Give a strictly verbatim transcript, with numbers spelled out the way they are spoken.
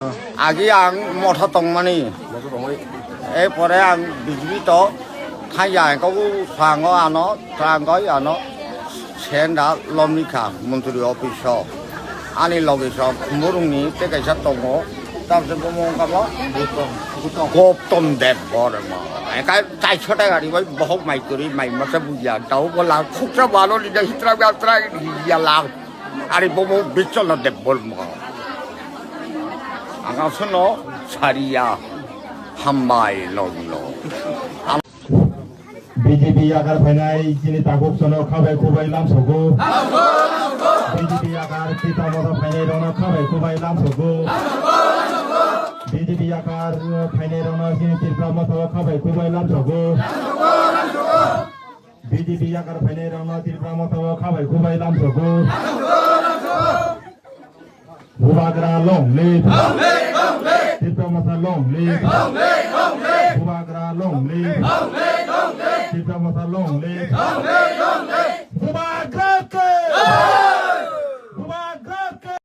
Agi ang motha tongmani. E pore ang B J P to thangya ang kau swango ano, swango ano senda lomnikha montri office o. Ani loge sok murungni tei kaisa tongo. Tamse bomo wngkha bo Gautam Deb Borma. Engkai chaisota gari bai bohok mai kwrwi mai masa buya. Tau bo lang khuksa balo lida hitra gatra ya lang. Ari bomo Bicholo Deb Borma. Ang aswkno sariya hambai longno. B J P yakar phainai chini takhuk sono khabai khubai lamsogo. B J P yakar Tipra Motha phainai rokno khabai khubai lamsogo. B J P yakar phainai rokno chini Tipra Motha o khabai khubai lamsogo. B J P yakar phainai rokno Tipra Motha o khabai khubai lamsogo. Bubagra long live. Tipra Motha long live. Bubagra long live. Tipra Motha long live.